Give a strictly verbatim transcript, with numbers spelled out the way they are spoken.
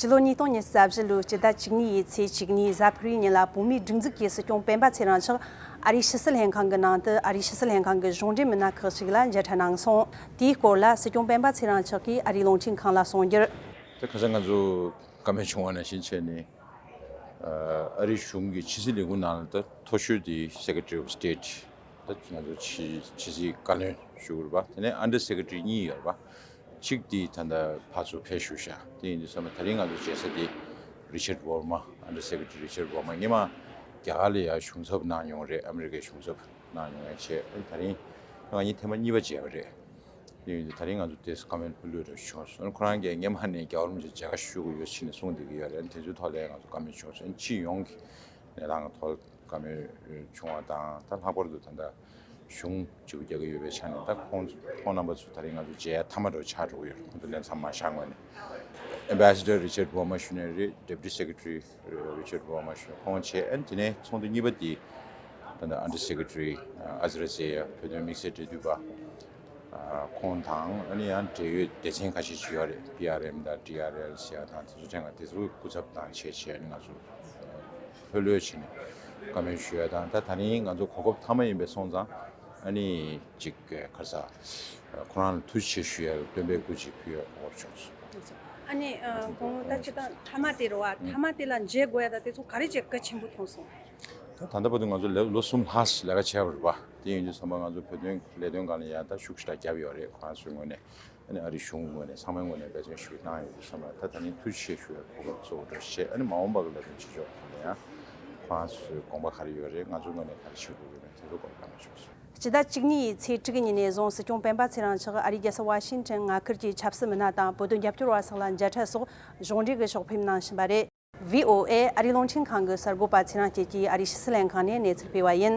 ཕྱི་ལོ་ཉིས་སྟོང་ཉི་ཤུ་རྩ་བཞི་ལོའི་སྤྱི་ཟླ་བཅུ་གཉིས་པའི་ཚེས་བཅུ་གཉིས་གཟའ་ཕུར་བུའི་ཉིན་ལ་བོད་མིའི་སྒྲིག་འཛུགས་ཀྱི་སྲིད་སྐྱོང་སྤེན་པ་ཚེ་རིང་མཆོག་ཨ་རིའི་ཕྱི་སྲིད་ལྷན་ཁང་གི་ནང་དུ་ཨ་རིའི་ཕྱི་སྲིད་ལྷན་ཁང་གི་གཞུང་འབྲེལ་མི་སྣ་ཁག་ཅིག་ལ་མཇལ་འཕྲད་གནང་སོང་། དེའི་སྐོར་ལ་སྲིད་སྐྱོང་སྤེན་པ་ཚེ་རིང་མཆོག་གིས་ཨ་རིའི་རླུང་འཕྲིན་ཁང་ལ་གསུངས་རྒྱུར། དེ་ཁ་སང་ང་ཚོ་བཀའ་མོལ་བྱུང་བ་ནང་བཞིན་བྱས་ནས། ཨ་རིའི་གཞུང་གི་ཕྱི་སྲིད་ལས་ཁུངས་ནང་ལ་ད་མཐོ་ཤོས་དེ་Secretary of State། ད་ང་ཚོ་ཕྱི་ཕྱི་སྲིད་བཀའ་བློན་ཞུ་དགོས་རེད་པ། དེ་ནས་Under Secretary གཉིས་ཡོད་རེད་པ། གཅིག་དེ་ད་ལྟ་ཕར་ཚུར་ཕེབས་བཞུགས་ཤག་དེ་ཡིན་དུས་ཙམ་པ་ད་རིང་ང་ཚོ་མཇལ་ས་དེ་Richard Worma། Under Secretary Richard Worma སྔོན་མ་རྒྱ་གར་ལ་ཡང་གཞུང་ཚབ་གནང་མྱོང་རེད། ཨ་མི་རི་ཀའི་གཞུང་ཚབ་གནང་མྱོང་ཡང་བྱས། ཨ་ནི་ད་རིང་ང་གཉིས་ཐེངས་མ་གཉིས་པ་མཇལ་བ་རེད། དེ་ཡིན་དུས་ད་རིང་ང་ཚོ་དེ་བཀའ་མོལ་ལྷུག་ལྷུག་རེ་བྱུང་སོང་། ཁོ་རང་གིས་སྔོན་མ་ནས་རྒྱལ་བ་རིན་པོ་ཆེ་མཇལ་ཁ་ཞུ་དགོས་ཡོད་ཕྱིན་ནས་གསུངས་བསྡད་ཀྱི་ཡོད་རེད། དེ་ཚོའི་ཐོག་ལ་ང་ཚོ་བཀའ་མོལ་བྱུང་སོང་། སྤྱི་ཡོངས་ཀྱི་གནས་སྟངས་ཀྱི་ཐོག་བཀའ་མོལ་བྱུང་བ་དང་། ད་ལྷག་པར་དུ་ད་ལྟ་གཞུང་བརྗེ་པོ་རྒྱག་གི་ཡོད་པའི་ཆ་ནས་ད་ཁོང་ཁོང་རྣམ་པ་ཚོ་ད་རིང་ང་ཚོ་མཇལ་ཡ་མཐའ་མ་འདྲ་བོ་ཆགས་འགྲོ་གི་ཡོད་རེད། ཁོང་ཚོ་ལས་མཚམས་མ་བཞག་སྔོན་ནས། Ambassador Richard Worma ཞུ་ནས་རེད། Deputy Secretary Richard Worma ཞུ་ནས་ཁོང་བྱས། ཨ་ནི་དེ་ནས་ཚོགས་འདུ་གཉིས་པ་དེ་ད་ལྟ་Under Secretary ཨ་ཛི་ར་ཛེ་ཡ་བོད་དོན་དམིགས་བསལ་འབྲེལ་མཐུད་པ། ཨ་ཁོང་དང་ཨ་ནི་ཡང་འབྲེལ་ཡོད་སྡེ་ཚན་ཁ་ཤས་ཅིག་ཡོད་རེད། པི་ཨར་ཨེམ་དང་ཌི་ཨར་ཨེལ་ཟེར་ཡ་དང་དེ་ཚོ་ཐེངས་ང་དེ་ཚོ་སྐུ་ཚབ་དང་བྱས་བྱས་ཨ་ནི་ང་ཚོ་ལྷོད་ལྷོད་བྱས་ནས་བཀའ་མོལ་ཞུ་ཡ་དང་། ད་ད་རིང་ང་ཚོ་གོ་སྐབས་མཐའ་མ་ཡིན་པས་སོང་ཙང་ཨ་ནི་ཅིག་ག་རེ་ཟེར། ཁོ་རང་ལ་ཐུགས་རྗེ་ཆེ་ཞུ་ཡ་སྟོན་པའི་སྐུ་ཅིག་ཕུལ་ཡ་གོ་སྐབས་བྱུང་སོང་། ཨ་ནི་ཨ་དགོང་མོ་ད་སྤྱིར་བཏང་མཐའ་མ་དེ་རེད་བ། མཐའ་མ་དེ་ལ་མཇལ་དགོས་ཡ་ད་དེ་ཚོ་ག་རེ་བྱས་གལ་ཆེན་པོ་མཐོང་སོང་། ད་ད་ལྟ་བར་དུ་ང་ཚོ་ལོ་ལོ་གསུམ་ལྷག་ལས་ཀ་བྱས་པ་རེད་པ། དེ་ཡིན་དུས་ཙམ་པ་ང་ཚོ་བོད་དོན་ལས་དོན་སྒང་ལ་ཡང་ད་ཤུགས་ཞེ་དྲག་བརྒྱབ་ཡོད་རེད། ཁོ་རང་ཚོའི་ངོས་ནས། ཨ་ནི་ཨ་རིའི་གཞུང་ངོས་ནས་ཚང་མའི་ངོས་ནས་འབད་བརྩོན་ཞུ་གནང་ཡོད་དུས་ཙམ་པ། ད་ད་ནི་ཐུགས་རྗེ་ཆེ་ཞུ་བའི་གོ་སྐབས་གཙོ་བོ་འདྲ་བྱས། ཨ་ནི་མ་འོངས་པ་གི་ལས་དོན་བྱེད་ཕྱོགས་ཐོག་ལ་ཡང་ཁོ་རང་ཚོའི་དགོངས་པ་ག་རེ་ཡོད་རེད། ང་ཚོའི་ངོས་ནས་ག་རེ་བྱེད་དགོས་ཀྱི་རེད། དེ་ཚོ་སྐོར་བཀའ་མོལ་ཞུ་སོང་། སྤྱི་ཟླ་བཅུ་གཉིས་ཡི་ཚེས་དྲུག་གི་ཉིན་ནས་བཟུང་སྲིད་སྐྱོང་སྤེན་པ་ཚེ་རིང་མཆོག་ཨ་རིའི་རྒྱལ་ས་ཝ་ཤིང་ཊོན་མངའ་ཁུལ་གྱི་ཆབ་སྲིད་མི་སྣ་དང་བོད་དོན་རྒྱབ་སྐྱོར་བ་སོགས་ལ་མཇལ་འཕྲད་སོགས་གཞུང་འབྲེལ་གྱི་ཕྱོགས་ཕེབས་གནང་བཞིན་པ་རེད། ཝི་ཨོ་ཨེ་ཨ་རིའི་རླུང་འཕྲིན་ཁང་གི་གསར་འགོད་པ་ཚེ་རིང་སྐྱིད་ཀྱིས་ཨ་རིའི་ཕྱི་སྲིད་ལྷན་ཁང་ནས་གནས་ཚུལ་སྤེལ་བ་ཡིན།